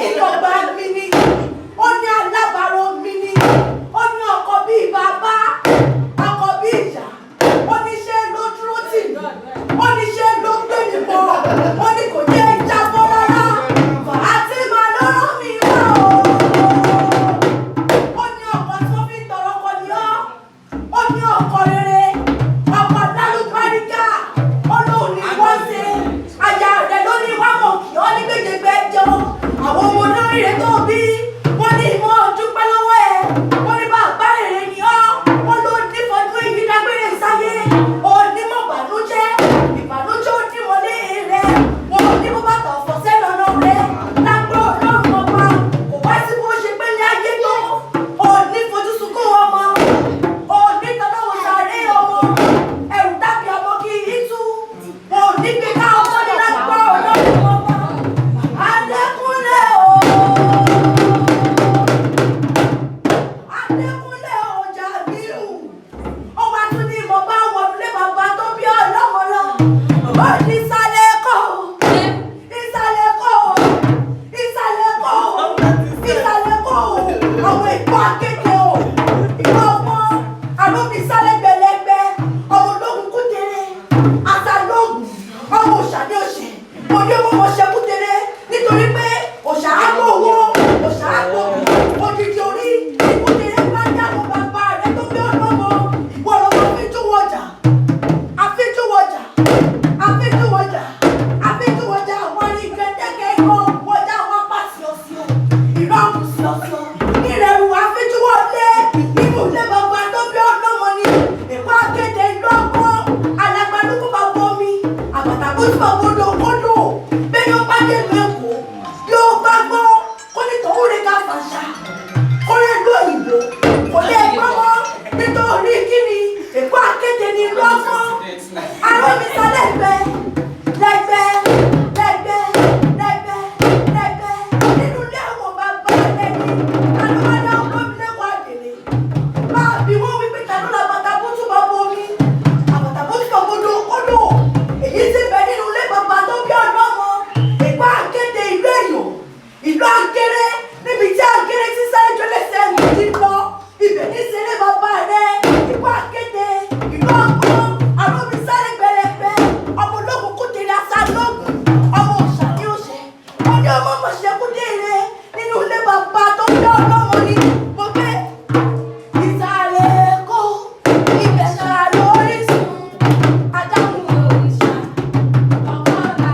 Ìdọ̀gba mi ni, ó ní alábàárò mi ni, ó ní ọkọ bíi bàbá, ọkọ bíi ìyá, ó ní ṣe ló dúró tì mí, ó ní ṣe ló gbé mi pọ̀, ó ní kò jẹ́ jábọ́ rárá. Fatima ló rán mi wá o. Ó ní ọkọ tí wọ́n fi ń tọrọ ọkọ ni ọ́, ó ní ọkọ rere, ọkọ lálùbáríkà, ó lóun ní wọ́n ṣe. Aya rẹ̀ ló ní wá mọ̀ kí ọ́ ní gbèjègbè jọ. Àwọn ọmọ olóríire tó bí, wọ́n ní ìmọ̀ dúpẹ́ lọ́wọ́ ẹ̀. Wọ́n ní bàbá rere ni ọ́, wọ́n ló ní fọdún èyí dágbére sáyé. Onímọ̀ bànújẹ́, ìbànújẹ́ onímọ̀lé rẹ̀. Wọ́n ò ní bó bàtà ọ̀fọ̀ sẹ́nu ọ̀nà rẹ̀. Lágbó Ọlọ́run ọba, kò wá sí bó ṣe pé ní ayé tó. Òní fojú sunkún ọmọ, òní tọ́lọ́wọ́ sàárè ọmọ, ẹ̀rù dábì ọmọ kì í tú. Wọn ò ní gbé ká ọmọ ní lágbó Ọlọ́run ọba. Adékúnlé o. Adékúnlé o Jàmíù. Ó wá tún ní mo bá wọlé bàbá tó bí ọlọ́mọ lọ. Ó ní ìsàlẹ̀ kọ́ o, ìsàlẹ̀ kọ́ o, ìsàlẹ̀ kọ́ o, ìsàlẹ̀ kọ́ o, àwọn ìkọ́ akéde o, ìkọ́ ọgbọ́n, àlómi sálẹ̀ gbẹlẹgbẹ, ọmọ ológun kútere, àtàlógún, ọmọ òòṣà ní òṣè, mo ní ọmọ ọmọ kútere nítorí pé òòṣà á gbọ́ owó, òòṣà á gbọ́ odidi orí, ìkútere bá dáàbò bàbá rẹ tó bí ọlọ́mọ, ìwọ lọ́mọ àfijúwọjà, àfijúwọjà, àfijúwọjà, àfijúwọjà, àwọn arìnrìnàjò ikọ̀ wọjà àwọn apá síọ̀síọ̀, ìrọ̀rùn síọ̀síọ̀, ìrẹ̀rù àfijúwọlé, inú ilé bàbá tó bí ọlọ́mọ ni, ìpá akéde ìlú ọgbọ́n, alàgbàlúkú bá bomi, àbàtàbùtù bá bodò kódò, bẹ́ẹ̀ yóò bá dé ìlú Èkó, bí ó bá gbọ́, kó ní tòun rè ká fàṣà, kó lè lo òyìnbó, kò lè gbọ́ mọ́, nítorí kíni, ìpá akéde ní ìlú ọgbọ́n, arómisá lẹ́gbẹ́, lẹ́gbẹ́, lẹ́gbẹ́, lẹ́gbẹ́, lẹ́gbẹ́, nínú ilé àwọn bàbá rẹ̀ ni, alúwádá olómìnira àdèrè. Máa bí wọ́n wípé ta ló la bàtà bútú bá bomi, àbàtà bútú bá bodò kódò, èyí tí bẹ nínú ilé bàbá tó bí ọlọ́mọ, ìpá akéde ìlú èèyàn, ìlú àgéré, níbi tí àgéré ti sáré jọ lẹ́sẹ̀ ti lọ, ibẹ̀ ní sẹ́lẹ̀ bàbá rẹ̀, ìpá akéde ìlú ọgbọ́n, àròmísáré gbẹlẹgbẹ, ọmọ ológun kútere aṣálógún, ọmọ òòṣà ní òṣè, wọ́n ní ọmọ mọ̀ṣẹ́ kútere nínú ilé bàbá tó bí ọlọ́mọ ni, mo gbé ìsàlẹ̀ Èkó, ibẹ̀ ṣáà lórísun, adágún òrìṣà, ọmọ bàbá.